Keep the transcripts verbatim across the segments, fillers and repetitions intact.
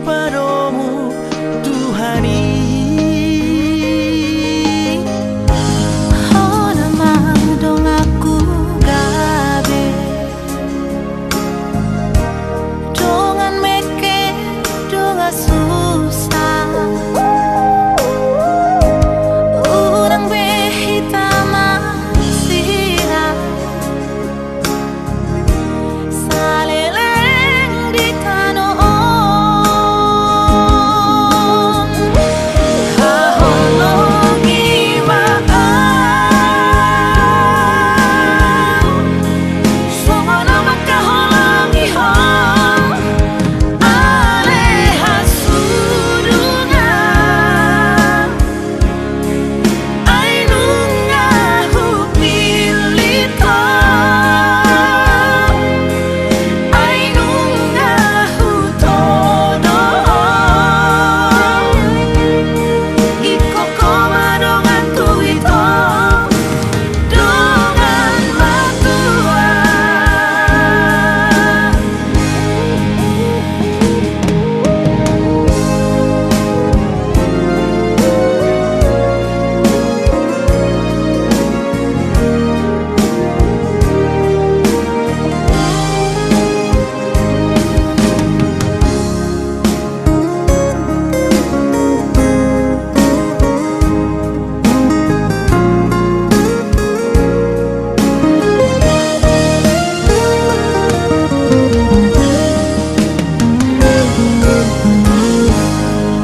Padomu Tuhan i. Hona ma donganku gabe, dongan mekkel, dongan susa, unang be hita marsirang saleleng di tano on. Haholongi ma au songon na mangkaholongi ho ale hasudungan. Ai nunga hupillit ho, ai nunga hutodo ho. Ingkon ho ma donganku ito, dongan matua.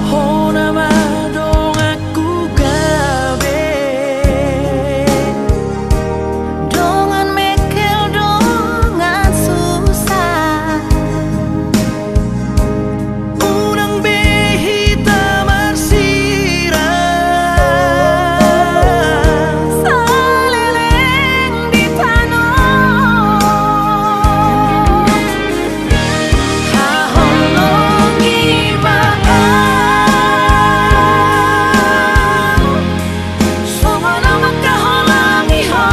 Hona ma donganku gabe, dongan mekkel, dongan susa, unang be hita marsirang saleleng di tano on. Haholongi ma au songon na mangkaholongi ho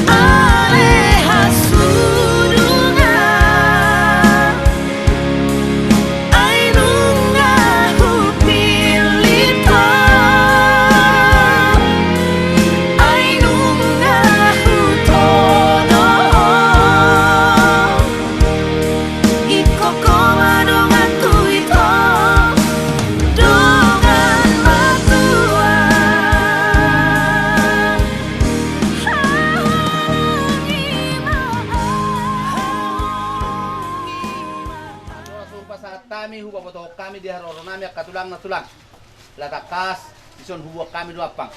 ale hasudungan. Ai nunga hupillit ho, ai nunga hutodo ho. Ingkon ho ma donganku ito, dongan matua. Haholongi ma au. Asa hupasahat hami, hupabotohon hami di haroronami angka tulang na tulang. Laho tangkas dison huboan hami do ampang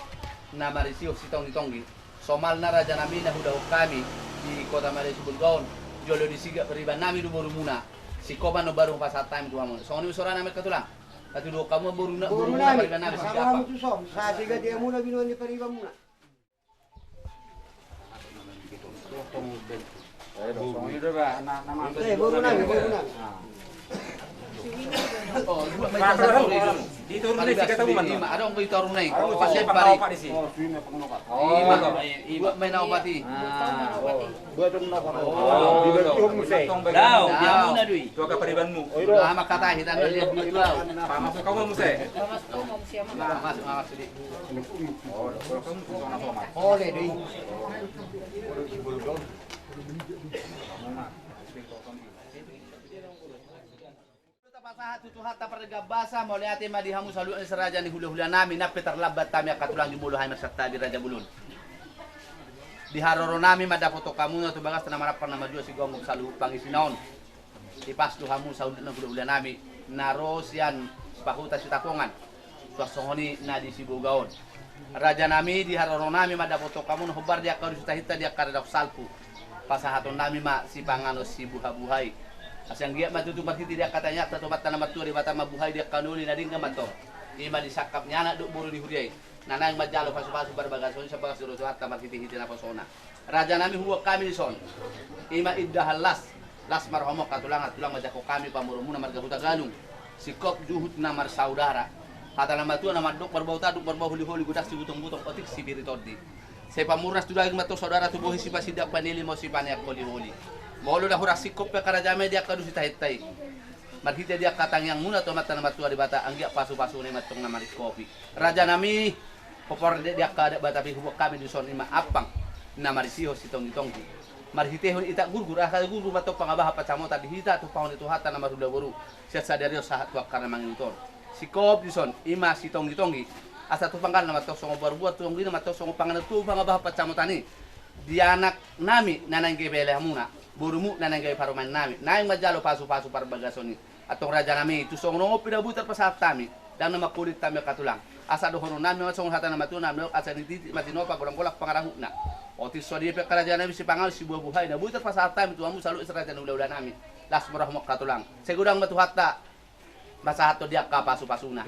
na marisihon sitonggi-tonggi. Somalna rajanami na hudok hami di Kota Madya Sibolga on, jolo disigak pariban nami do borumuna. Singkop ma na baru hupasahat hami tu hamu. Songon i ma soranami angka tulang. Tatuduhon hamu boruna, borumuna, pariban nami, sigapan. Hamu tu son, sai sigapan hamuna binoan ni paribanmuna. Eh, boru nami, boru nami. Di toru nai, sigapan hamuna. Adong di toru nai. Adong di toru nai. Ima, ima, ima, ima na opat i. Dao, di hamuna do i. Tu angka paribanmu. Ama kata hita na dia dua tu au. Pamasuk hamu ma muse. Pamasuk hamu ma muse. Pamasuk, pamasuk di. Ole do i. Tapasahat tu Tuhanta pardenggan basa, mauliate ma di hamu saluhutna raja ni hulahula nami, nang pe tarlambat hami angka tulang jumolo hami marsantabi raja bolon. Di haroro nami mandapothon hamuna tu bagas na marampang na marjual sigomgom saluhut pangisina on. Tipas tu hamu saluhutna hulahula nami na ro sian Pahuta Sitapongan. Suang songon i na di Siboga on. Raja nami, di haroro nami mandapothon hamuna hombar di angka udu sitahinta di angka na didok salpu. Pasahaton nami ma sipanganon sibuhabuhai. Asa anggiat ma tutu marhite di angka tangiangta Tuhanta na martua Debata mambuhai di angka na uli na denggan ma antong. Ima di sangkap ni anak dohot boru ni huria i. Na naeng manjalo pasupasu parbagason i sian bagas dohot Tuhanta marhitehite naposona. Raja nami, huboan hami dison. Ima indahan las, las ma rohamuna angka tulang, tulang manjangkon hami pamoruonmuna marga Hutagalung. Singkop juhut na marsaudara. Hata na matua na mandok marbau tanduk, marbau holiholi, godang sibutongbutongan, otik sipir ni tondi. Sai pamurnas tu daging ma antong saudara, tu bohi sipasindak, panili ma sipaneang holiholi. Molo na hurang singkop pe angka raja nami di angka udu sitahinta i. Marhite di angka tangiangmuna tu Amanta na martua Debata, anggiat pasupasuna i ma tong na maringkopi. Rajanami, hombar di angka adat Batak i huboan hami dison, i ma ampang na marisihon sitonggitonggi. Marhitehon itak gurgur, asa gurgur ma tong pangabahan pansamotan di hita, tumpahon ni Tuhanta na marhula boru, sian sadari on sahat tu angka na mangihut on. Singkop dison, i ma sitonggitonggi, asa tumpahon ma tong songon boruboru, tonggina ma tong songon panganon tu pangabahan pansamotan i. Di anaknami na naeng gabe ale hamuna, borumu na naeng gabe parumaennami, naeng manjalo pasupasu parbagason i. Antong rajanami, tung songon on pe na boi tarpasahat hami, ndang na mangkulit hami angka tulang. Asa dohononnami ma songon hata ni natuanami, asa ni titik ma tinopa, golanggolang pangarahutna. Otik songon i pe angka rajanami, sipanganon sibuhabuhai na boi tarpasahat hami tu hamu saluhut raja ni hulahulanami. Las ma rohamu angka tulang. Sai godang ma Tuhanta pasahathon di angka pasupasuna.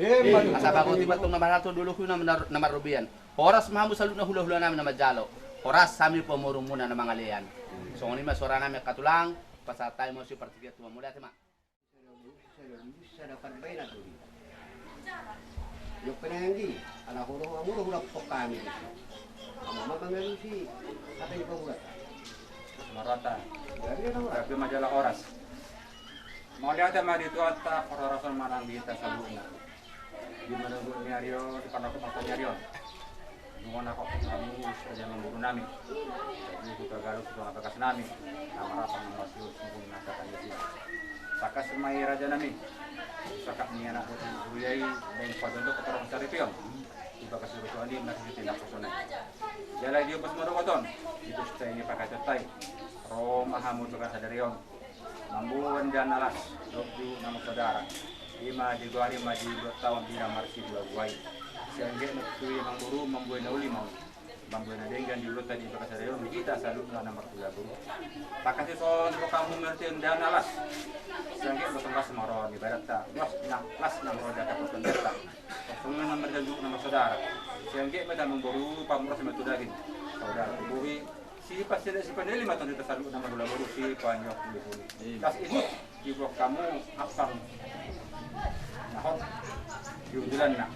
Asa bagot i ma tong na marhalto, dolok i na mar-, na marrobean. Horas ma hamu saluhut na hulahulanami na manjalo. Horas hami pamorumuna na mangalean. Songon i ma soranami angka tulang, pasahat hami ma sipartingkian tu hamu. Mauliate ma. Sada parbainan tu hita. Jok pe na anggi, ala horo hamu do hurang pok hami. Hamu ma mangalusi hata ni pahurata. Marata. Gabe na hurang. Gabe ma jala horas. Mauliate ma di Tuhanta, parhorasan ma nang di hita saluhutna. Di manunggu ni ari on, di panunggu ni ari on. Nunga na hot hamu, raja ni boru nami. Jadi, huta Galuh, huta na bagas nami. Na marapang na marsius, nunggu na kata ni si. Tangkas ma i raja nami. Sangkap ni anak boru huria i, baen pajonjong ke torong saripeon. Di bagas ni boru nami, na di tindak kosong. Jala di ombas ma dohot on. Di pesta ni pakacotai. Ro ma hamu tu sadari on. Mamboan dana las, dohot tu na marsaudara. I ma digoari ma di dua taon di na marsibuhabuhai. Sai anggiat ma tutu i amangboru mamboan na uli ma on. Mamboan na denggan di ulaonta di bagas sadari on, di hita saluhutna na marhula boru. Tangkas i songon hamu marhite dana las. Sai anggiat ma tong las ma ro di badanna. Las na, las na ro di angka partondianta. Songon na marjanji na marsaudara. Sai anggiat ma i amangboru pamoras ma tu daging. Saudara tu bohi. Sipasida, sipanili ma tong di hita saluhutna marhula boru, sipanjouhon hula boru. Las, ihut diboan hamu ampang na hot di hundulanna.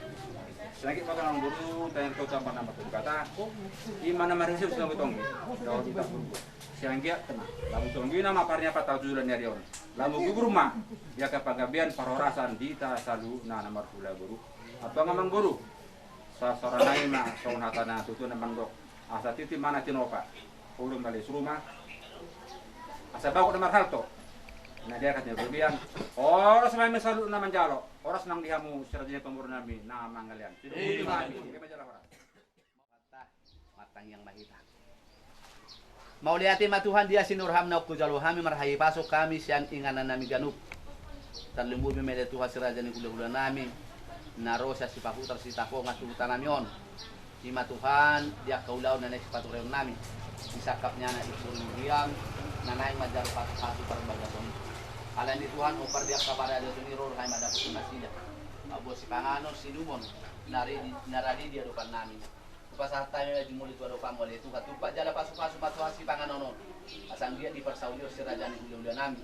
Sai anggiat ma tong amangboru, tangiang tu Amanta na martua Debata. I ma na marisi sitonggitonggi. Dohot itak gurgur. Sai anggiat ma, lamu tonggina ma parniapan tu joloan ni ari on. Lamu gugur ma di angka panggabean parhorasan di hita saluhutna na marhula boru. Antong amangboru. Sa-, soranami ma songon hata ni natuatua na mandok. Asa titik ma na tinopa, olo ma les ruma. Asa bagot na marhalto, na di angka na marrobean. Horas ma hami saluhut na manjalo. Horas nang di hamu si raja ni pamoruon nami na mangalean. Ima. Ima jala horas. Martangiang ma hita. Mauliate ma Tuhan di asi ni roham na hujalo hami, marhahipason hami sian inganan nami ganup. Tarlumobi ma ale Tuhan si raja ni hulahula nami, na ro sian Sipahutar Sitapongan tu huta nami on. Ima Tuhan, di angka ulaon na naeng sipatureon nami, di sangkap ni anak ni boru huriam, na naeng manjalo pasupasu parbagason i. Alani Tuhan, hombar di angka paradaton i ro hami mandapothon nasida. Mamboan sipanganon, siinumon, na ridi, na radi di adopan nami. Hupasahat hami ma jumolo i tu adopanmu ale Tuhan, tumpak jala pasupasu ma Tuhan sipanganon on. Asa anggiat diparsaulihon si raja ni hulahula nami.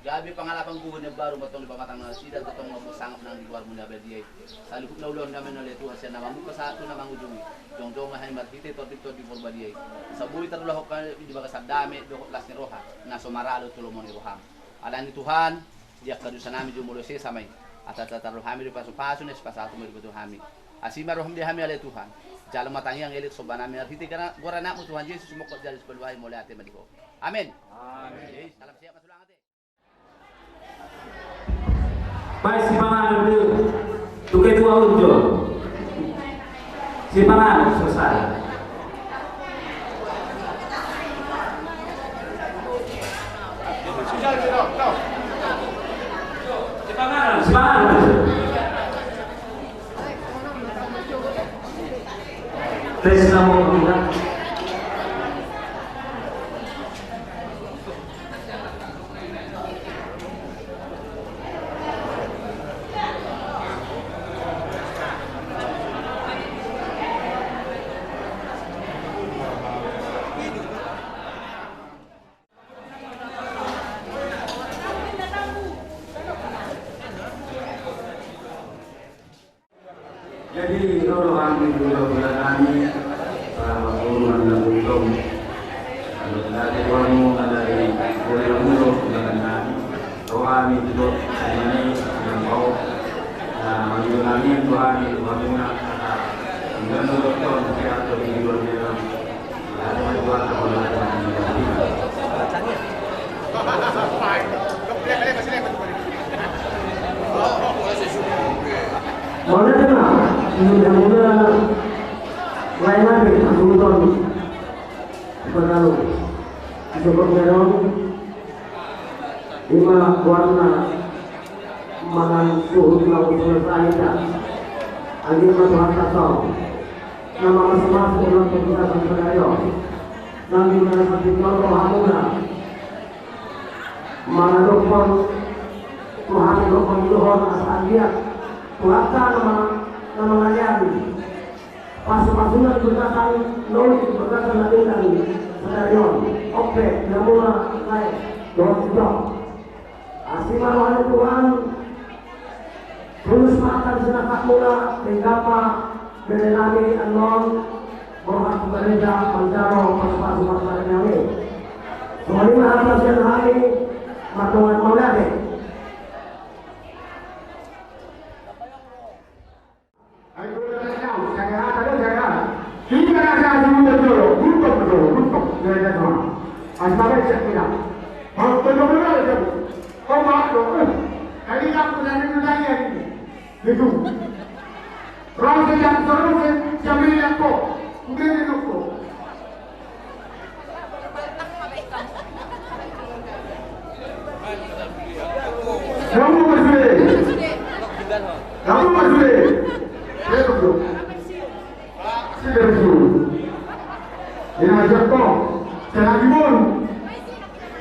Gabe pangalapan gogo na baru ma tong di pamatang nasida, tongtong ma sangap nang di goarmu na badia i. Saluhutna ulaon nami on ale Tuhan, sian na mamungka sahat tu na mangujungi. Jongjong ma hami marhite Tondi, Tondi Porbadia i. Asa boi tarulahon hami di bagasan dame dohot las ni roha, na so maralo tu lomo ni roham. Alani Tuhan, di angka dosa nami jumolo sesa ma i. Asa tatar hami di pasupasu na sipasahat ma di boto hami. Asi ma roham di hami ale Tuhan. Jalo ma tangiang elek somba nami marhite goar anakmu Tuhan Jesus, mongkop jala sipaluahon i, mauliate ma di Ho. Amen. Amen. Salam sehat ma tulang ate. Baik, sipanganon dulu. Tuke tua unjo. Sipanganon selesai. Sipanganon, sipanganon. Tes sama. Jadi, ro do hami hulahula nami, sahat tu na gultom. Kalau tidak ada uangmu, ada di, boleh kamu ro hulahula nami. Hami tu Tuhan, hami tu Tuhan, hami tu Tuhan, hami tu Tuhan, hami tu Tuhan. Mauliate ma, mudah-mudahan lain lagi, aku nonton. Pagalo. Cukup merong. Ima warna manang suhut na selesai ta. Agi ma Tuhan tato. Nama mas-mas ulang pembukaan pagalo. Nanti mana sampai contoh hamuna. Mangadophon Tuhan, dohon Tuhan asa anggiat Tuhanta nama, nama ngalian. Pasu-pasuna di bagasan, nauli di bagasan na denggan sadari on. Ope, na mura, lae, dohot sidok. Asi ma roha ni Tuhan. Tulus ma angka sinangkapmuna, denggan ma bere nami annon, borhat tu gareja manjalo pasu-pasu parsarinami. Songon i ma hata sian hami, mardongan mauliate. Ai, dua belas tahun, saya kata, saya kata. Tiga rasa sudah dulu, tutup dulu, tutup. Dia ada semua. Asal baik saya kira. Mau tutup dulu, tutup. Kau maaf dong, eh. Tadi aku dari dulu lagi hari ini. Itu. Proses yang terus, yang beli aku. Udah di toko. Kamu masih. Kamu masih. Saya tuh. Saya tuh. Ini aja kok. Saya lagi mau.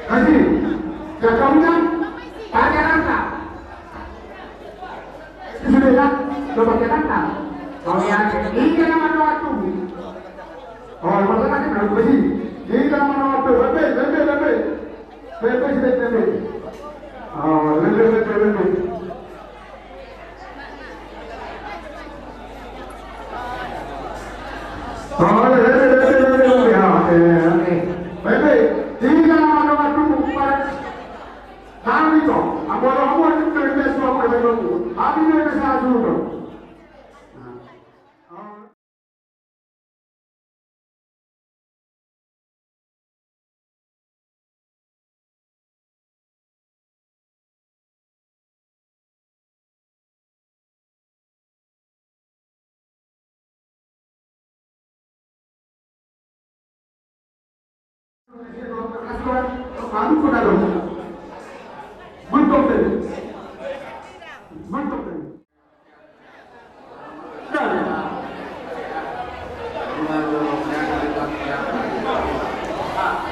Kasih. Saya kamu kan. Pakai rasa. Sudah ya, coba kita kan. Kau yang ini kan nama doa tuh. Oh, masalah kan belum besi. Ini kan nama doa tuh. Bebe, bebe, bebe. Bebe, bebe, bebe. Oh, bebe, bebe, bebe. Oh, bebe, bebe, bebe, bebe. Ya, oke, oke. Bebe, ini kan nama doa tuh. Hami do, amolo amol tu terbiasa suap ada dulu. Hami do biasa dulu do.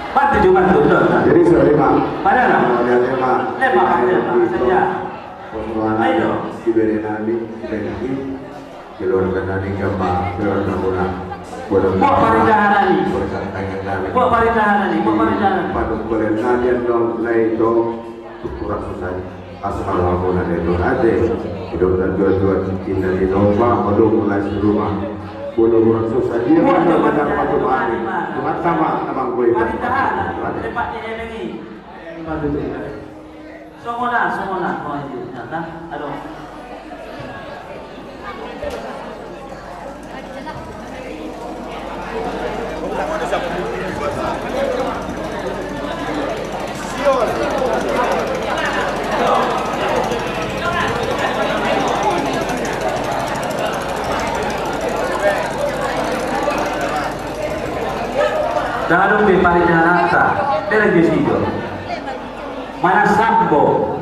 Bantu juga, bantu, bantu. Jadi, sudah lima. Pada lah. Sudah lima. Lima, lima. Saja. Ayo. Diberi nami, diberi nami. Keluarga nami, keluarga muna. Buat parijahan nami. Buat parijahan nami. Buat parijahan nami. Buat parijahan nami. Padu kulen nami, yang dong, lai dong. Tukurak susah. Asal aku na itu ate. Hidup dan dua-dua cinta di domba, belum mulai serumah. Belum orang susah dia. Buat mana dapat tu hari. Tuhan sama, abang gue. Parijahan. Tempat di Emeni. Padu. Songon na, songon na, songon na, songon na. Aduh. Ndang adong be parijahananta, bereng be sido. Mana sambok?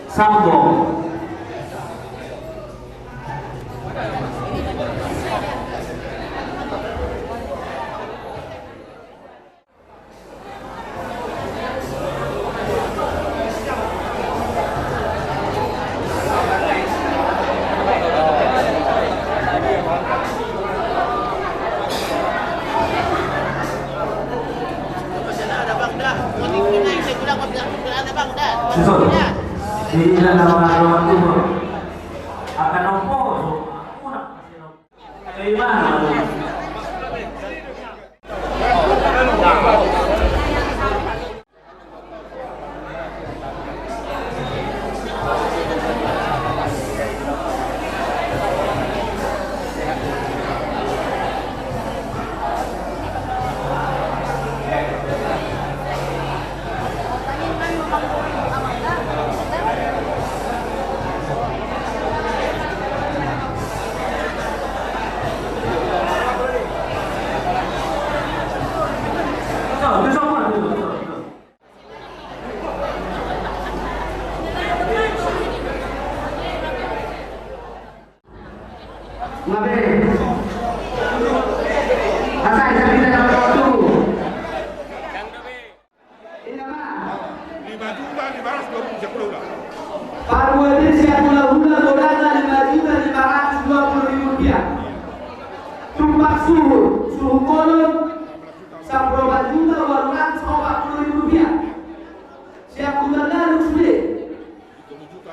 Sambok. Susun. Di dalam rumah timur. Akan opo. Keimanan. Mabe. Asal kita dapat waktu. Lima juta lima ratus dua puluh siap hula-hula. Paruade siap hula-hula godangna lima juta lima ratus dua puluh ribu rupiah. Tumpak suhut, suhut bolon, sampulu opat juta ualu ratus opat puluh ribu rupiah. Siap hula-hula sude.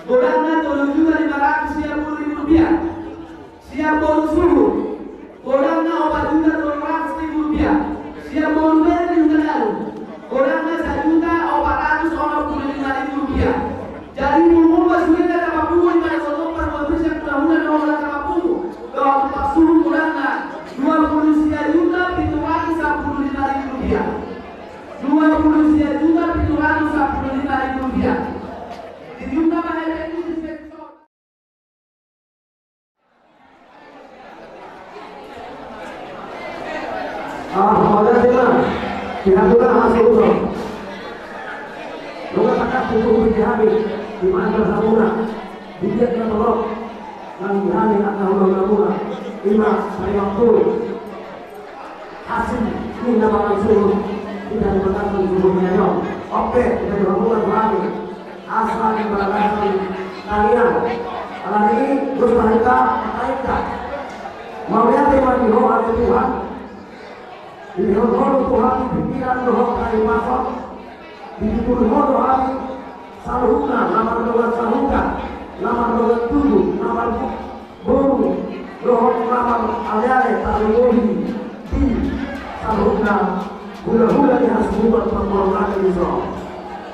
Godangna tolu juta lima ratus sia pulu ribu rupiah. Siap boru suhut. Godangna opat juta tolu ratus ribu rupiah. Siap boru bere di huta dalu. Godangna sajuta opat ratus onom pulu lima ribu rupiah. Jadi pungu ma sude na tapapungu i pada soto par dua belas yang hula-hula na olah tapapungu. Dohot tumpak suhut godangna dua pulu sia juta pitu ratus sampulu lima ribu rupiah. Dua pulu sia juta pitu ratus sampulu lima ribu rupiah. Di jumlah mahal itu. Ah, pada tema. Pihak mula masuk ulo. Nunga tangkas tutup di hami. Di mana bersamuna. Di dia kita tolong. Nang di hami angka hula-hula muna. Ima, parimangkul. Asing, ninna mangan suhut, tidak dimakan suhut ni ayam. Oke, kita dibangunkan lagi. Asal di bagasan tangiang. Alani i, dos ma hita, mataita. Mauliate ma di Ho ale Tuhan. Dilehon Ho do tu hami pikiran dohot hahipason. Ditutur Ho do hami saluhutna na mardongan sahuta, na mardongan tubu, na marboru, dohot na maraleale tarlumobi di saluhutna hulahula ni hasuhuton parboruon nami dison.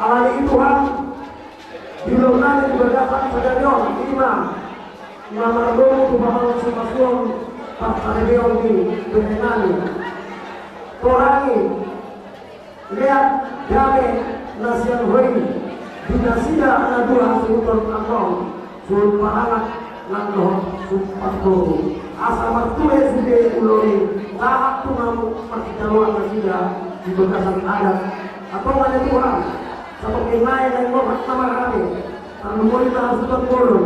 Alani i Tuhan, di ulaon nami di bagasan sadari on, ima na mardomu tu pamangan-pamangan parsarebeon ni bere nami. Torangi, leat dame na sian Ho i di nasida na dua hasuhuton annon, suhut parangan nang dohot suhut parboru. Asa martua sude ulaon i, sahat tu na marsijaoan nasida di bagasan adat. Antong ale Tuhan, sahat tu na i naeng morhat nama hami, tarlumobi na hasuhuton bolon.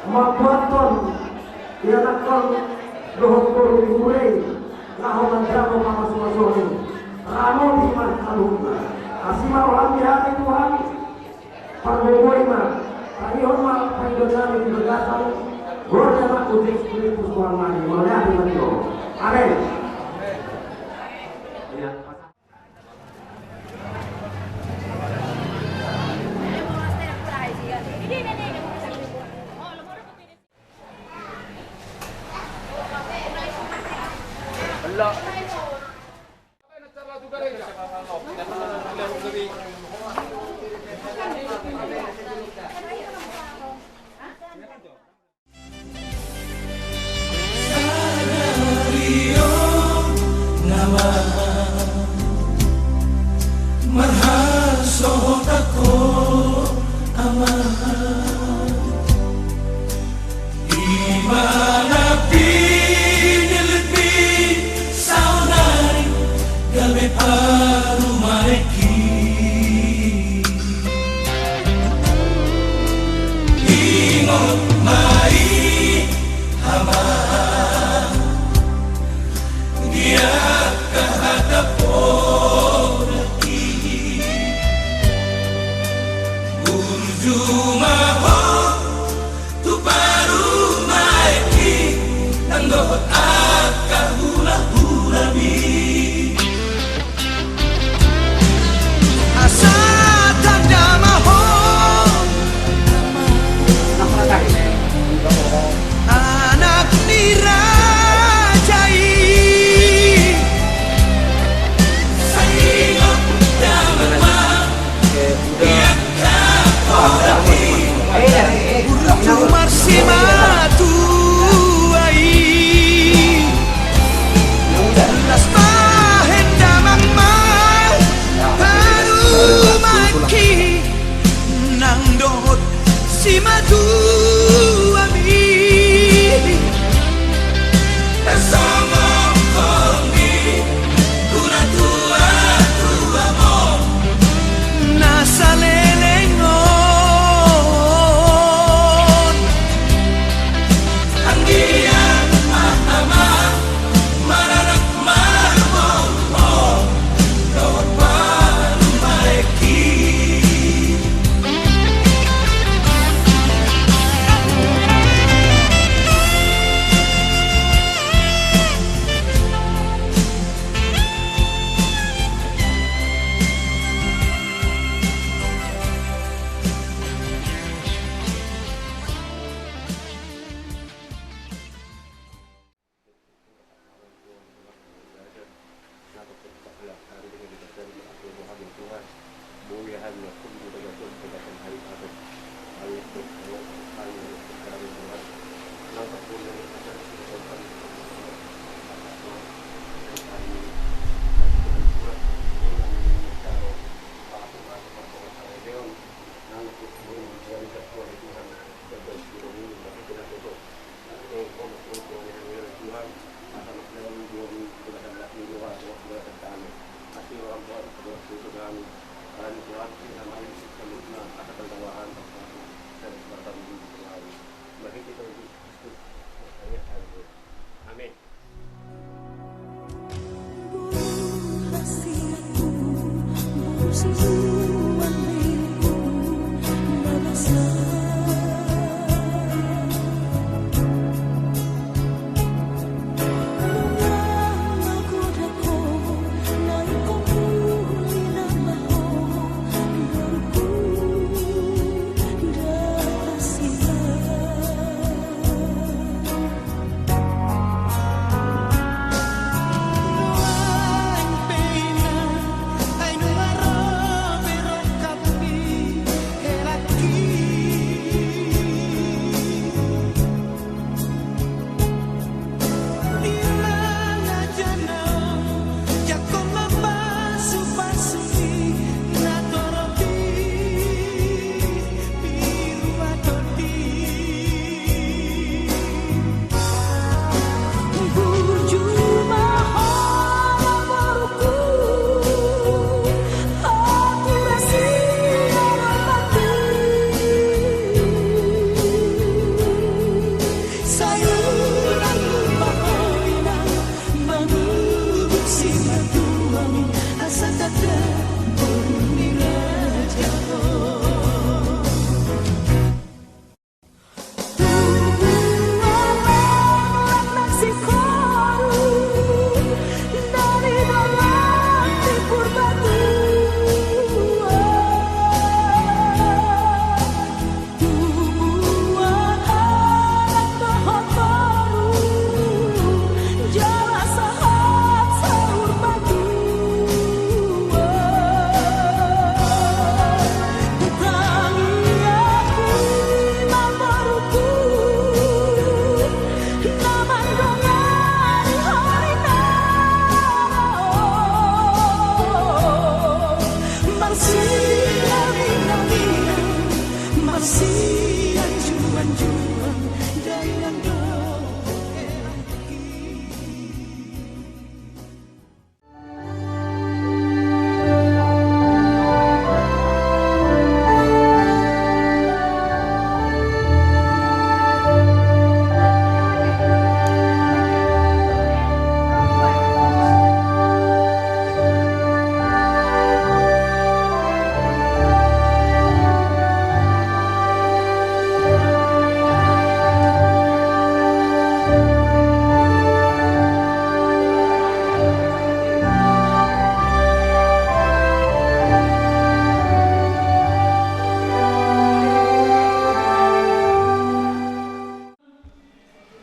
Mambuathon, ianakhon dohot boru ni hula i, laho manjalo pamasumasu i. Ramobi ma saluhutna. Asi ma roham di hami Tuhan, pargogoi ma, tangihon ma pangidoan nami di bagasan goar ni Anakmu Jesus Kristus Tuhan nami. Mauliate ma di Ho. Amen. Sadari on nama marhasohotan ho Ama. Ima na pinillit ni saonari gabe parumaenki. Ingot ma i Ama, di angka hata poda i. Burju ma ho tu parumaenki nang dohot angka hulahulanami. Asa tanda ma ho anak ni raja i. Sai ingot damang ma di angka poda i. Amen.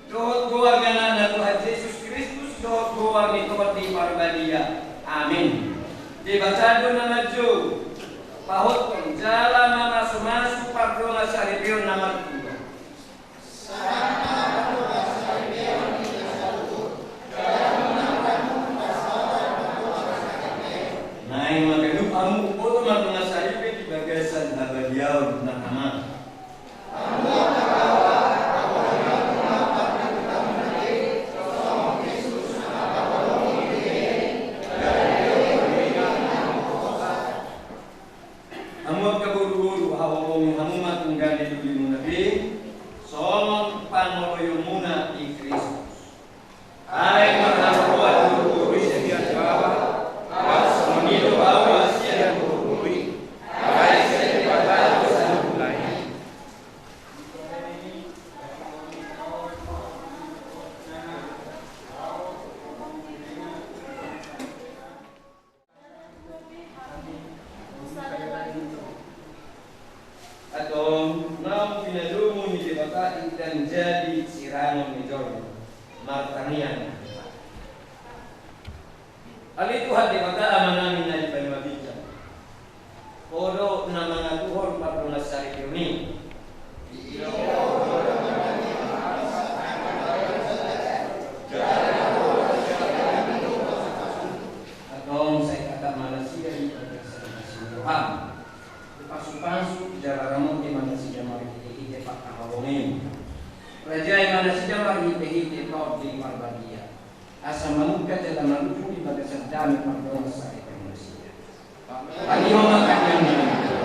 Dohot goar ni Anakna Tuhan Jesus Kristus, dohot goar ni Tondi Parbadia. Amen. Debata do na manjou, pahothon jala mamasumasu pardongansaripeon na martua. Naeng ma ganup hamu huboto mardongansaripe di bagasan habadiaon na amang. Hamu angka boruboru, haholongi hamu ma tunggane dolimuna be songon pangoloionmuna di Kristus. Ai marharoan boruboru i sian jawa, asa songon i do ahu sian boruboru i. Ai sian Debata do saluhutna i. Antong naung pinadomu ni Debata i ndang jadi sirangon ni jolma. Martangiang. Ale Tuhan Debata Amanami na di banua ginjang. Ho do na mangatuhon pardongansaripeon i. Antong sai tatap ma nasida di bagasan hasuhuton. Pasupasu jala ramoti ma nasida marhitehite pangkaholongion. Rajai ma nasida marhitehite Tondi Parbadia. Asa mamungka jala marujung di bagasan dame pardongansaripeon nasida. Tangihon ma tangiangnami.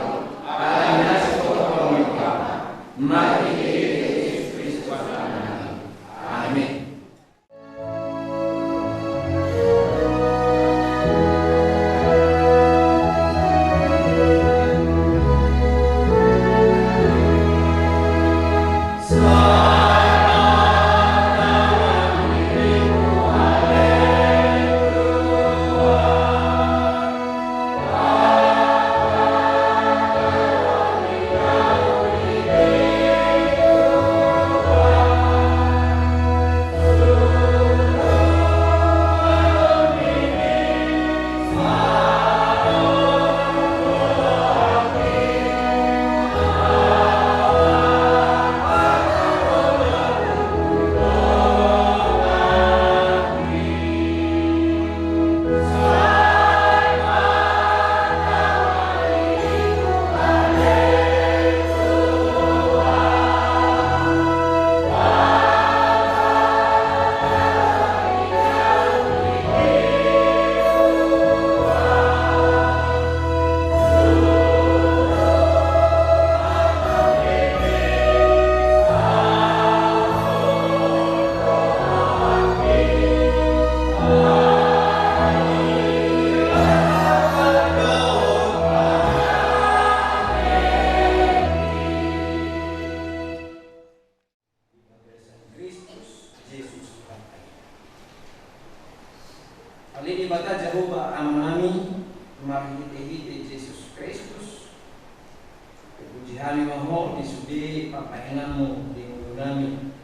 Hami ma ho di sude pambahenanmu di ngolunami,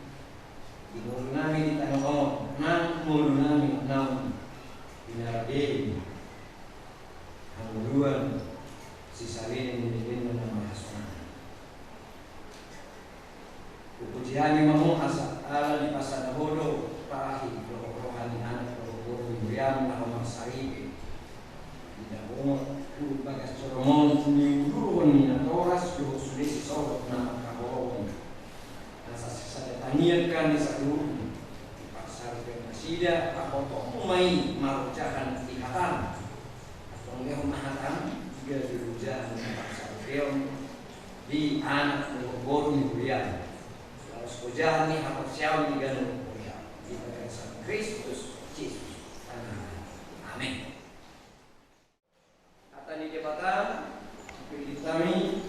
di ngolunami di tano on, nang ngolunami naung pinarbei hangoluan sisaleleng ni lelengna na marhasonangan. Hupuji hami ma ho asa ala dipasada ho do tahi dohot roha ni anak dohot boru ni huriam laho marsaripe. Di tano on, tu bagas joro on niulurhon ni natoras dohot sude sisogot na mangkaholongi. Asa sisada tangiang hami saluhutna, diparsaripe nasida, hahotommu ma i marojahan di hatam. Antong lehon ma hatam, gabe rojahan ni parsaripeon di anak dohot boru ni huriam. Laos rojahan ni haporseaon di ganup huriam. Di bagasan Kristus Jesus. Amin. Amen. Hata ni Debata, pilih kami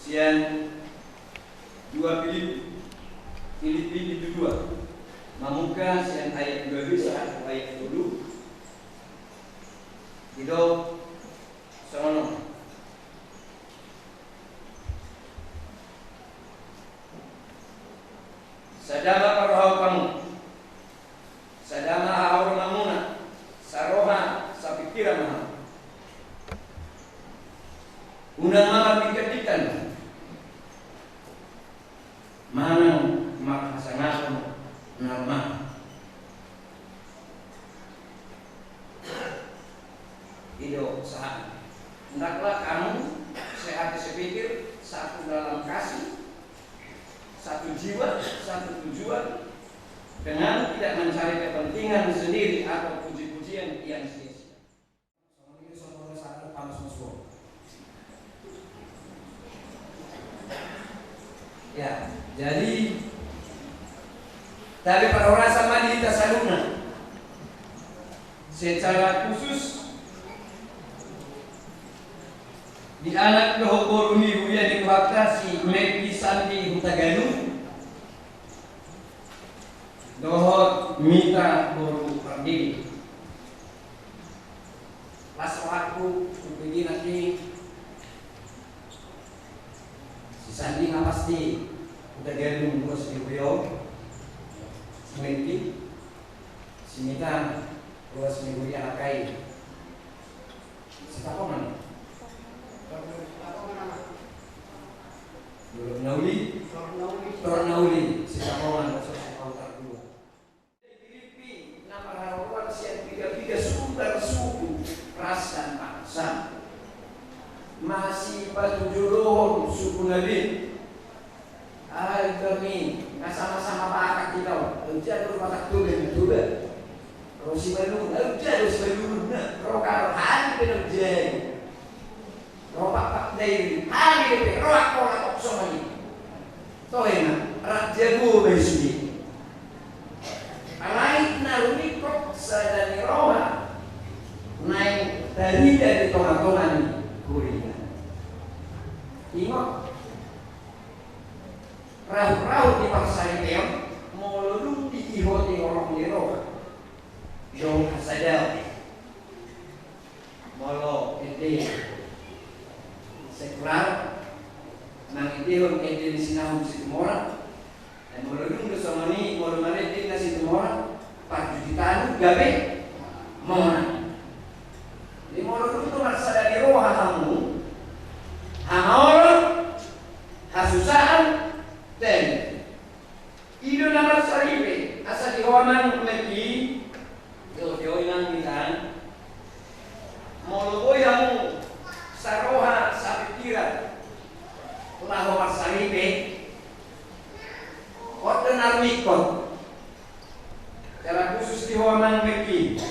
sian dua Pilip, Pilip itu dua. Mamungka sian ayat dua belas, ayat dua puluh. Didok songon on. Sada ma parrohaon hamu, sada ma haholonganmuna, saroha, sapingkiran ma hamu. Unang ma marbingkatbingkat manang marhasangapon na rumah. I do sahat. Hendaklah kamu sehati sepikir, satu dalam kasih, satu jiwa, satu tujuan, dengan tidak mencari kepentingan sendiri atau puji-pujian yang sia-sia. Ya, jadi, tabe parhorasan ma di hita saluhutna. Secara khusus di anak dohot boru ni huria ni Tuhanta si Melki Sandi Hutagalung dohot Mita boru Pardede. Las rohangku, hupuji nangkin. Si Sandi na pasti Hutagalung, boru ni huria on. Si Melki, si Mita, boru ni huria Hakai. Sitapongan. Dolok na uli. Dolok na uli. Sitapongan, so, so, so, so, dua. Pilipin na marharoan sian piga-piga sumber suku, ras dan bangsa. Masipatujodohon sukuna be. Ai kami, nga sama-sama Batak hita on. Au jador Batak Toba, Toba. Ro Simalungun, au jador Simalungun, na. Ro Karo, hali pe na au jador. Ro Pakpak Dairi, hali pe, ro Angkola, tok songon i. Toe ma, rap jabu be sude. Alai na rumingkot sada ni roha naeng tarida di tonga-tonga ni huria. Ingot, rahut-rahut di parsaripeon, molo dung diihuti holong ni roha, dung hasadaon. Molo ende sekular, mangendehon ende ni sinahum Situmorang. Ai molo dung do songon i, molo marende na Situmorang, parjuji tanu gabe monang. Jadi molo dung do marsada ni roha hamu, hamaolon, hasusaan, dai. I do na marsaripe, asa di ho amang Melki, jo, jo, inang, inang. Molo boi hamu saroha, sapingkiran, laho marsaripe, on do na rumingkot. Secara khusus di ho amang Melki.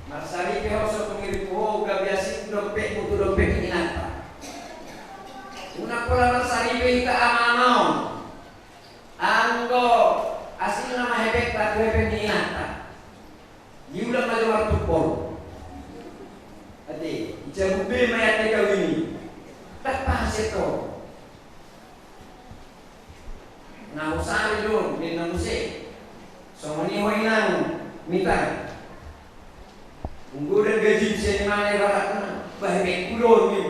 Marsaripe ho, so tung irimpu ho gabe asing dompetmu tu dompet ni inanta. Unang pola marsaripe hita ama-ama on. Anggo asing nama hepengta tu hepeng ni inanta, diulang ma jo martumpol. Ate, dicabut be ma i ate kawin i. Ndang pahaset ho. Na husari do ninna muse. Songon i ho inang Mita. Unggodang gajim sian imana ibaratna, Kulo nim.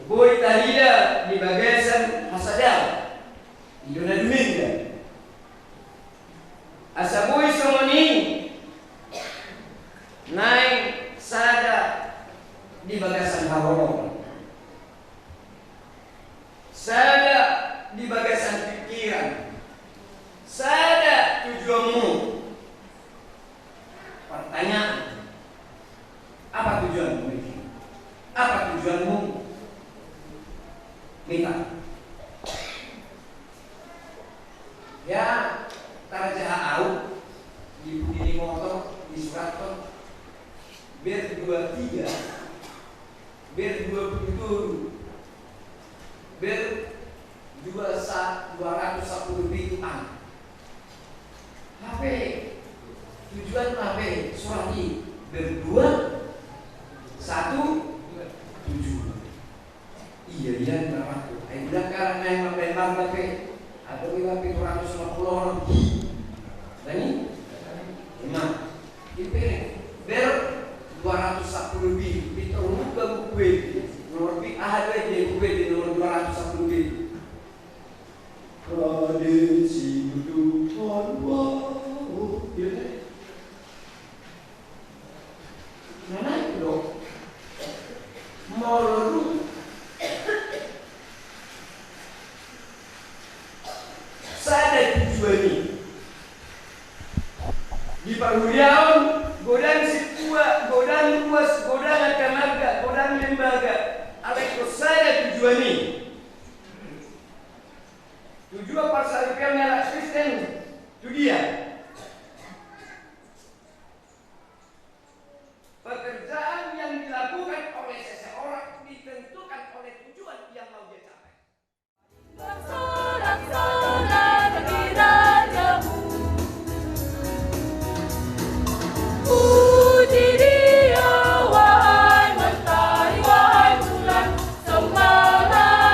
Boi tarida di bagasan hasadaon. I do na dumenggan. Asa boi songon i, naeng sada di bagasan haholomon, sada di bagasan pikiran, sada tujuanmu. Pertanyaan, apa tujuanmu? Apa tujuanmu? Minta. Ya, tarjaha au di pudi ni motor, disurathon ber dua tiga, ber dua pulu tolu, ber dua sa-, dua ratus sapuluh pitu an. Hape tujuan hape surat i ber dua satu tujuh. Iya, iya, na mangku. Ai bilang karang naeng mambaen marga pe. Atau iba pitu ratus lima puluh orang. Hi. Dani? Ima. Ipe ber dua ratus sapuluh bi. Pitu ruga buku edi. Nomor pi-, aha do edi buku edi nomor dua ratus sapuluh bi. Rade sinuduhon wau. Iya, kan? Nah, na i do. Molo dung sada tujuan i. Di parhuria on, godang sintua, godang ruas, godang angka marga, godang lembaga. Alai do sada tujuan i. Tujuan parsaripeon ni halak Kristen tu dia? Pekerjaan yang dilakukan oleh seseorang ditentukan oleh tujuan yang mau dia capai. Bersorak-sorak di rajamu. Puji Dia, wahai mentari, wahai bulan, sembahlah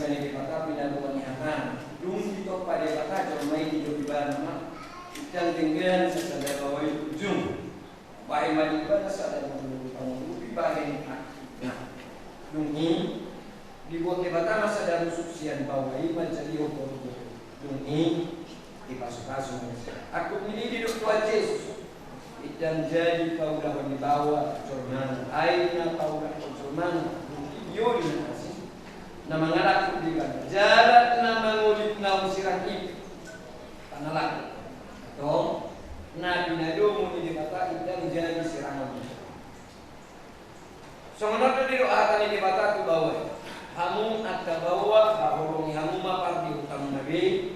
Ni Debata pinaluan ni hatana. Dung ditompa Debata jolma i, didok ibana ma, "Ndang denggan sasada baoa i ujung. Bahen ma di ibana sada mangolu, mangolu dibahen akhirna." Dung i dibuat Debata ma sada rusuk sian baoa i manjadi ombor-ombor. Dung i dipasupasu ma. Angkup ni i didok Tuhan Jesus, "Ndang jadi paulahon ni baoa jolmana, ai na paulahon jolmana dung i bioli na asing, na mangalangkup di ibana, jala na mangolip naung sirang i pangalangkup." Antong, na pinadomu ni Debata ndang jadi sirangon. Songon on do didok hata ni Debata tu baoa i, "Hamu angka baoa, haholongi hamu ma pardihutamuna be,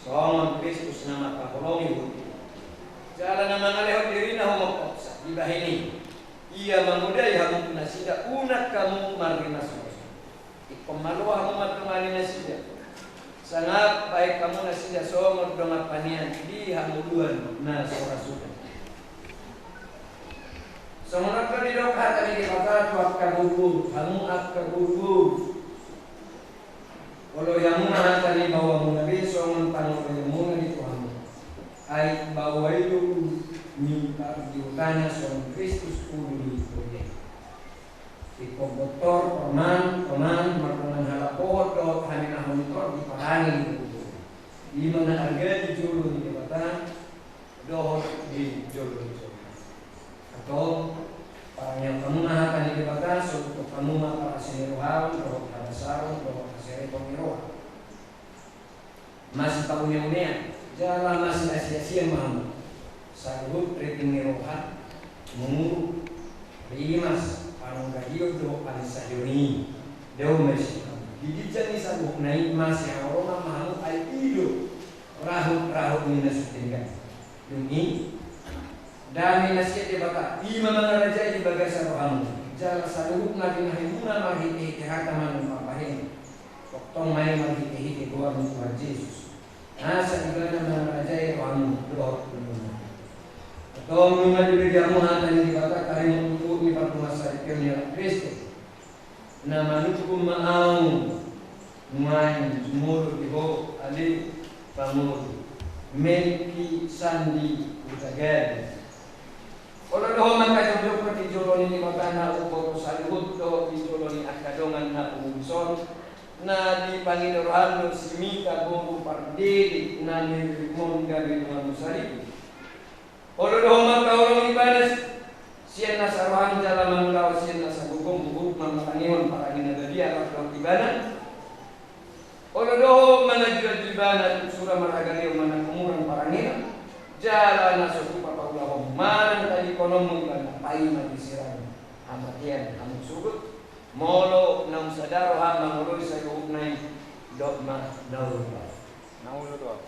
songon Kristus na mangkaholongi huhut i. Jala na mangalehon dirina humophopsa dibahen i, ia mangodai hamu tu nasida unang hamu marrimas-rimas. Ingkon malo hamu mandongani nasida, sangap bahen hamu nasida songon dongan panean di hangoluan na so ra suda." Songon on do didok hata ni Debata tu angka boruboru, "Hamu angka boruboru, oloi hamu ma hata ni baoamuna be songon pangoloionmuna di rohamuna. Ai baoa i do ulu ni pardihutana, songon Kristus ulu ni huria i. Ingkon bontor, poman, poman, mardongan halapohon dohot haminahon tor diparange di boruboru. I ma na arga di jolo ni Debata dohot di jolo ni jolma." Antong, parangehon hamu ma hata ni Debata, sobuthon hamu ma parasi ni roha dohot habasaron dohot haserepon ni roha. Masipauneunean jala masiasiasian ma hamu. Saluhut riting ni roha, muruk, rimas, panungkalion dohot panginsahon i, dao ma i sian hamu. Di ginjang ni saluhutna i masihaholongan ma hamu, ai i do rahut-rahut ni na so denggan. Dung i, dame na sian Debata, i ma mangarajai di bagasan rohamu, jala saluhut na binahenmuna marhitehite hata manang parbahenan, tongtong ma i marhitehite goar ni Tuhan Jesus, asa ibana mangarajai rohamu dohot umurmu. Antong nunga dibege hamu hata ni Debata, taringot tu uhum ni partumansaripeon ni halak Kristen. Na manungkun ma ahu nuaeng jumolo di ho ale pangolu, Melki Sandi Hutagalung. Olo do ho mangkajongjongkon di jolo ni Debata na umboto saluhut dohot di jolo ni angka dongan na pungu dison, na dipangido roham do si Mita boru Pardede na niriritmon gabe donganmu saribu. Olo do ho mangkaholongi ibana sian nasa roham jala mangulahon sian nasa gogom huhut mamarangehon parange na badia rap dohot ibana. Olo do ho mangajuaju ibana tu sura marhagaleon manang umur parangena, jala na so tupa paulahonmu manang tadingkononmu ibana, paima disirang hamatean hamu sogot. Molo naung sada roham mangoloi saluhutna i, dok ma na olo do ahu. Na olo do ahu.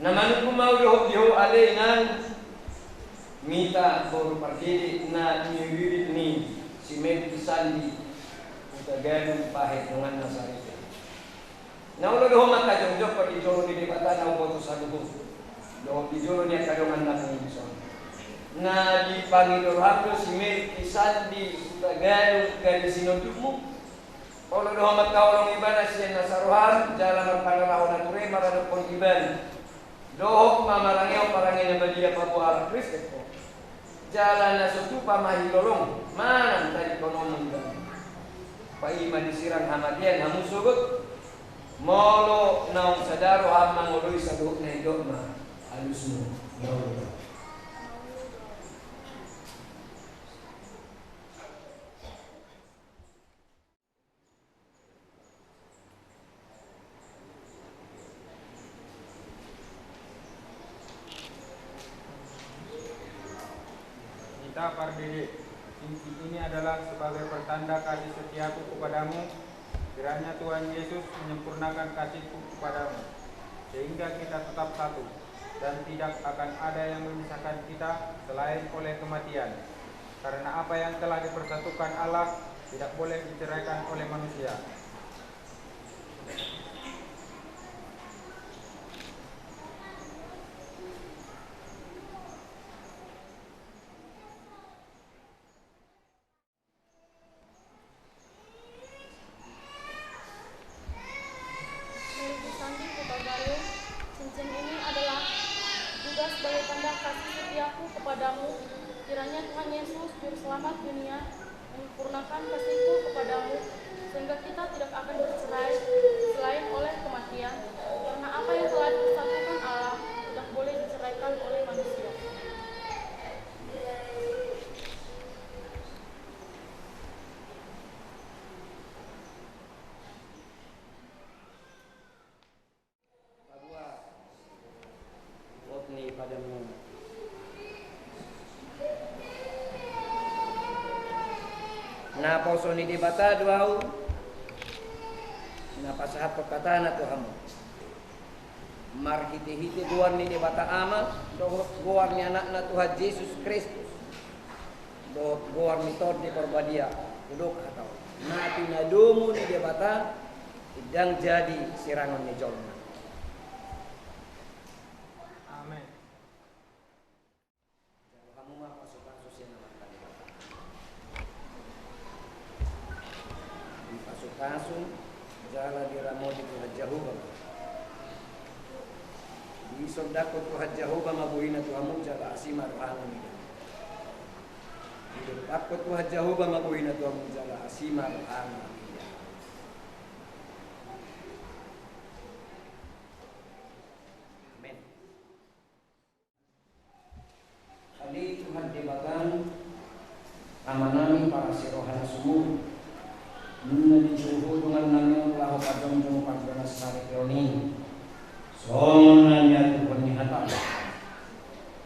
Na manungkun ma ahu dohot di ho ale inang Mita boru Pardede na niririt ni si Melki Sandi Hutagalung bahen donganna saribu. Na olo do ho mangkajongjongkon di jolo ni Debata na umboto saluhut dohot di jolo ni angka dongan na pungu dison, na dipangido roham do si Melki Sandi Hutagalung gabe sinondukmu. Olo do ho mangkaholongi ibana sian nasa roham jala marpangalaho na ture maradophon ibana, dohot mamarangehon parange na badia paboa halak Kristen ho. Jala na so tupa ma hilolongmu manang tadingkononmu ibana, paima disirang hamatean hamu sogot. Molo naung sada roham mangoloi saluhutna i, dok ma alusmu na olo do ahu. Mita Pardede, cincin ini adalah sebagai pertanda kasih setiaku kepadamu. Kiranya Tuhan Yesus menyempurnakan kasihku kepadamu, sehingga kita tetap satu, dan tidak akan ada yang memisahkan kita selain oleh kematian. Karena apa yang telah dipersatukan Allah tidak boleh diceraikan oleh manusia. Kiranya Tuhan Yesus, Juru Selamat dunia, menyempurnakan kasih-Ku kepadamu, sehingga kita tidak akan bercerai selain oleh kematian, karena apa yang telah disatukan Allah tidak boleh diceraikan oleh manusia. Paboa pot ni padamu. Naposo ni Debata do ahu, na pasahathon hatana tu hamu. Marhitehite goar ni Debata Ama, dohot goar ni Anakna Tuhan Jesus Kristus, dohot goar ni Tondi Parbadia, hudok hatahon. Na pinadomu ni Debata, ndang jadi sirangon ni jolma. Amen. Jalo hamu ma pasupasu sian Amanta Debata. Dipasupasu jala diramoti Tuhan Jahowa. Disondangkon Tuhan Jahowa ma bohina tu hamu jala asi ma rohana mida. Didompakkon Tuhan Jahowa ma bohina tu hamu jala asi ma rohana mida. Amen. Ale Tuhan Debata, Amanami parasi roha na sumurung, nunga dijou Ho dongannami on laho pajongjong pardongansaripeon i. Songon na niaturhon ni hataM,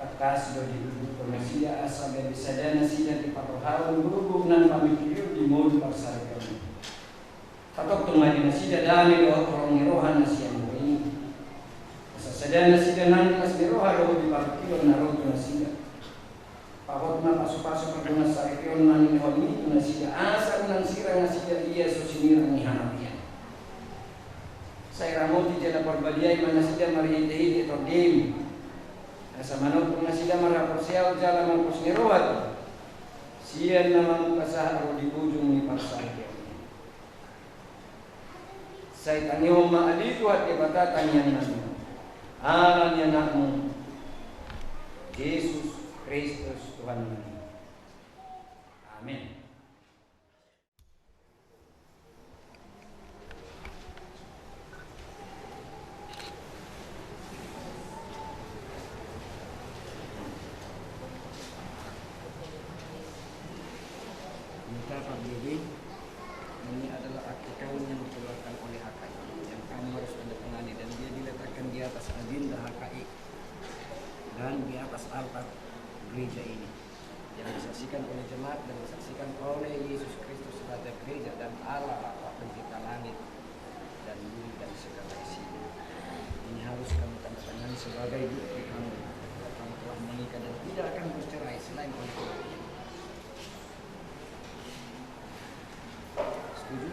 tangkas do diuduthon nasida asa gabe sada nasida di parrohaon, gogo nang pamingkirion di ngolu parsaripeon i. Patongtong ma di nasida dame dohot holong ni roha na sian Ho i. Asa sada nasida nang di las ni roha dohot di parungkilon na ro tu nasida. Pahot ma pasupasu pardongansaripeon na nilehonMi tu nasida, asa unang sirang nasida ia so sinirang ni hamatean. Sai ramoti jala parbadiai ma nasida marhitehite TondiM, asa manongtong nasida marhaporseaon jala marpos ni roha tu Ho, sian na mamungka sahat ro di ujung ni parsaripeon i. Sai tangihon ma ale Tuhan Debata tangiangnami on, ala ni AnakMu Jesus Kristus Tuhannami. Amen. Mita pardiri, ini adalah akte kawin yang dikeluarkan oleh H K I, yang kamu harus tanda tangani, dan dia diletakkan di atas agenda H K I dan di atas altar gereja ini, yang disaksikan oleh jemaat dan disaksikan oleh Yesus Kristus, Raja Gereja, dan Allah, Bapa Pencipta langit dan bumi dan segala isinya. Ini harus kamu tanda tangani sebagai bukti kamu bahwa kamu telah menikah dan tidak akan bercerai selain oleh kematian. Setuju?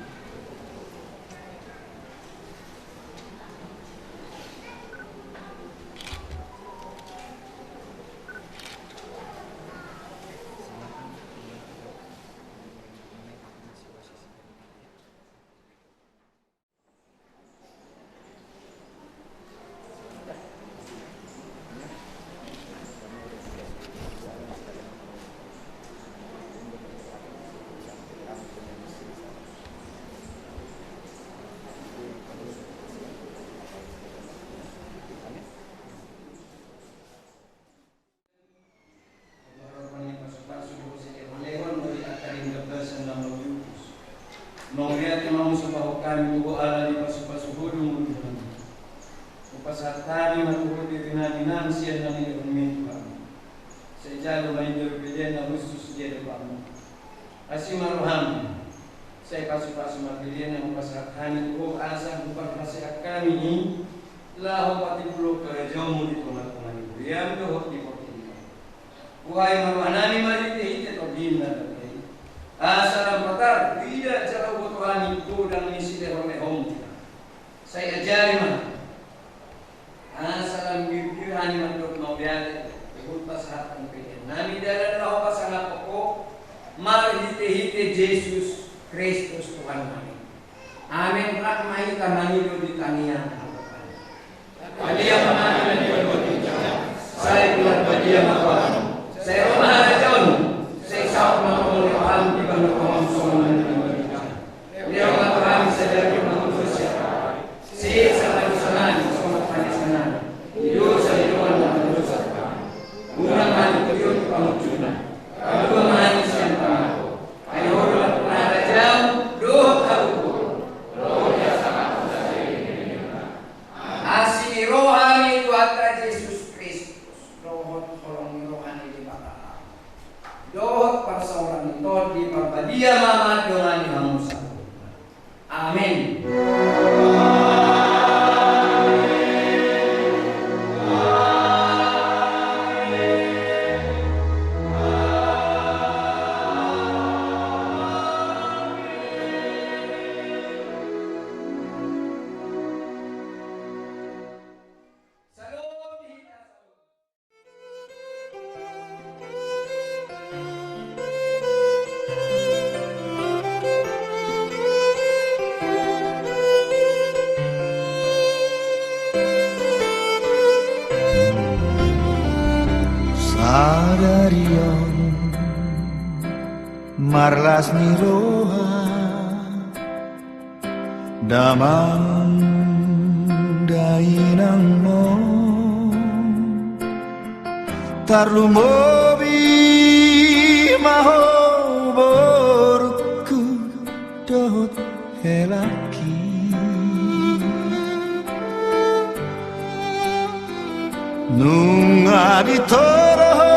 Mauliate ma muse hami tu Ho ala ni pasupasu Ho do ngolunami. Hupasahat hami ma tu Ho dirinami nang sian na nilehonMi tu hami. Sai jalo ma inda pelean na hushus di adopanMu. Asi ma rohaM. Sai pasupasu ma pelean na hupasahat hami tu Ho asa huparhaseang hami i, laho patimbulhon harajaonMu di tongatonga ni huriaM dohot di portibi on. Buhai ma rohanami marhitehite TondiM na badia i, asa lam patar huida jala huboto hami godang ni silehonlehonMu. Sai ajari ma, asa lam girgir hami mandok mauliate, huhut pasahathon peleannami dalan laho pasangaphon Ho, marhitehite Jesus Kristus Tuhannami. Amen. Rap ma hita mangido di tangiang. Badia ma Ho, sai bulat badia ma Ho. Sai ro ma harajaonMu, Amen. Sadari on marlas ni roha damang dainangmon. Tarlumobi ma ho borungku dohot helangki. Nunga ditoro ho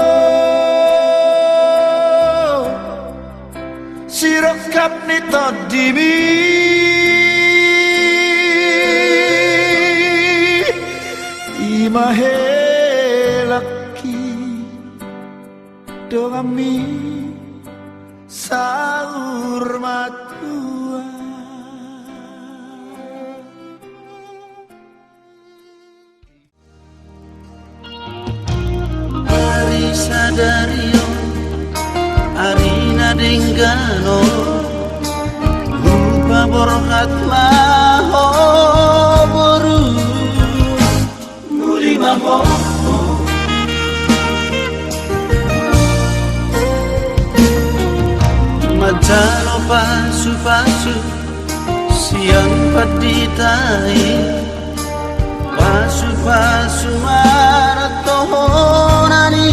sirongkap ni tondimi, i ma helangki donganmi saur matua. Ari sadari on, ari na denggan on, hupaborhat ma ho boru. Muli ma ho manjalo pasupasu sian pandita i. Pasupasu ma na tohonan i,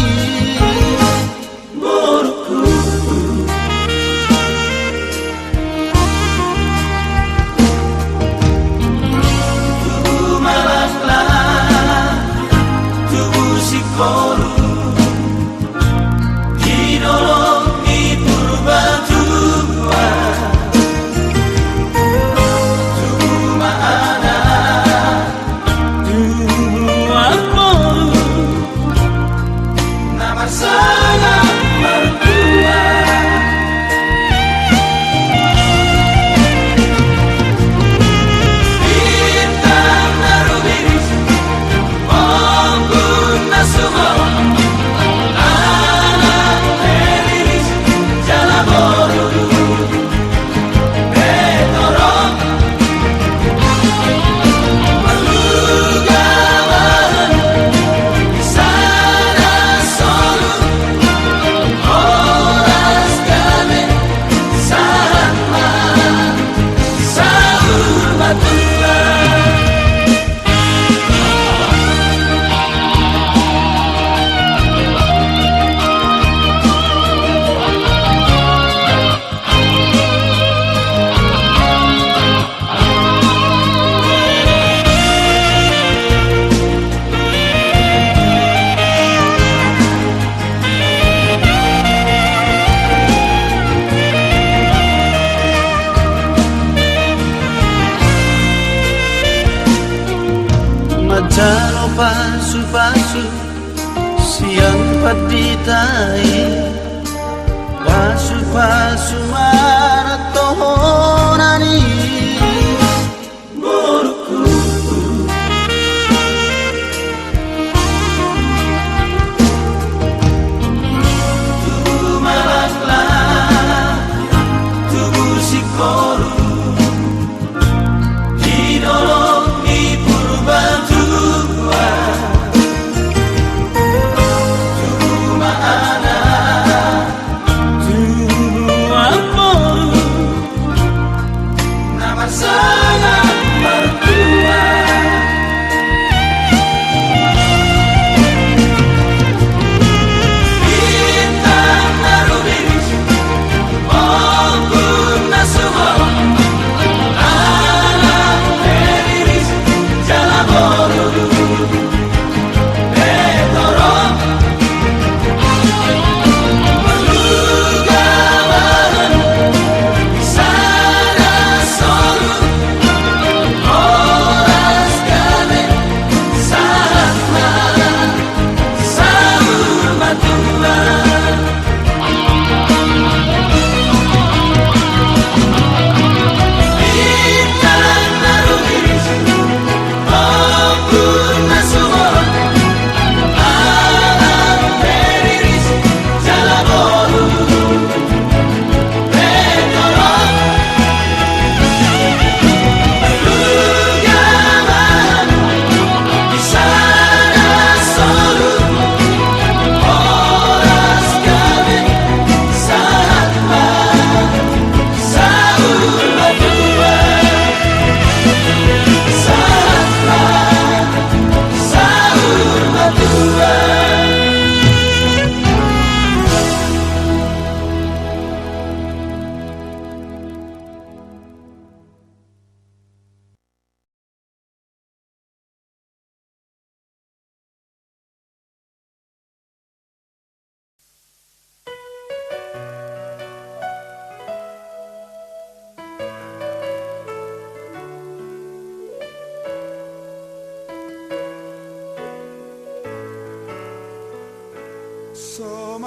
borungku. Tubu ma laklak, tubu singkoru di dolok ni Purbatua. Tubu ma anak, tubu ma boru na marsangap martua. Bintang na rumiris, ombun na sumorop, anak na riris jala boru. Manjalo pasupasu sian pandita i, pasupasu ma na tohonan i, borungku. Tubu ma laklak, tubu singkoru di dolok ni Purbatua. Tubu ma anak, tubu ma boru na marsangap martua. Bintang na rumiris, ombun na sumorop, anak na riris jala boru. Pe torop, marluga baran, sada solu.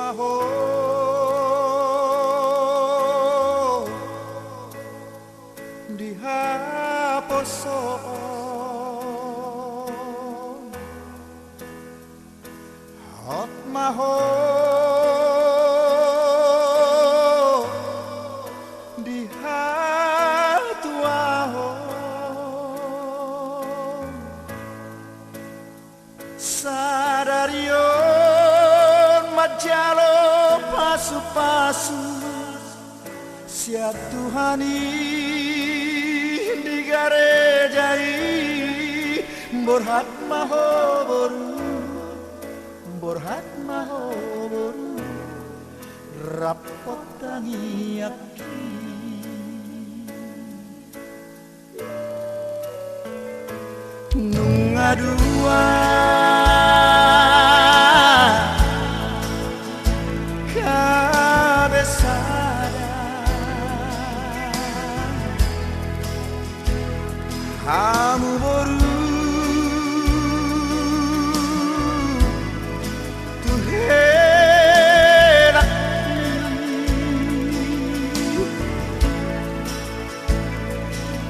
Ho di haposoon, hot ma ho di hatuaon. Sadari on manjalo pasupasu sian Tuhan i di gareja i. Borhat ma ho boru, borhat ma ho boru, rap tangiangki. Nunga dua gabe sada hamu boru tu helakmi.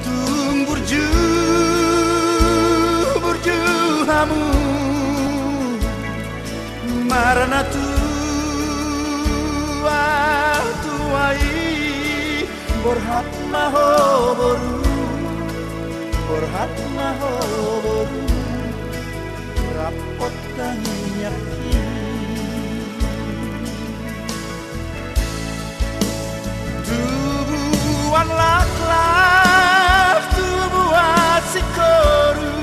Tung burju, burju hamu marnatua-tua i. Borhat ma ho boru, borhat ma ho boru, rap tangiangki. Tubuan laklak, tubuan singkoru,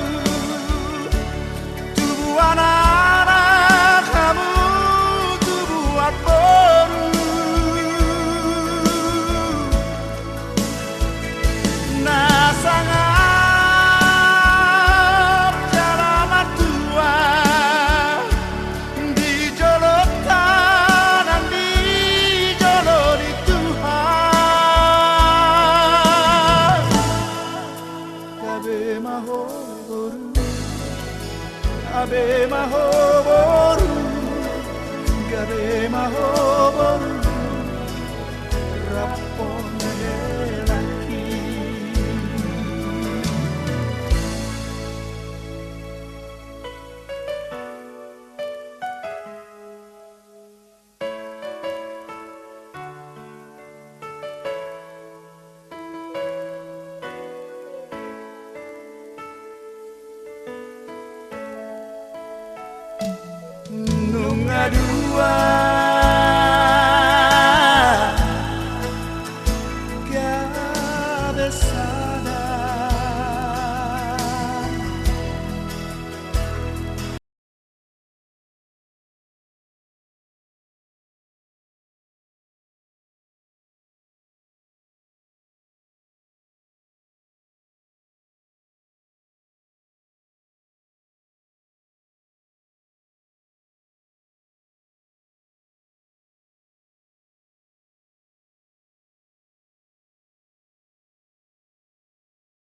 tubuan anak hamu, tubuan boru. Na sangap jala martua di jolo tanan, di jolo ni Tuhan. Gabe ma ho boru, gabe ma ho boru, gabe ma ho boru,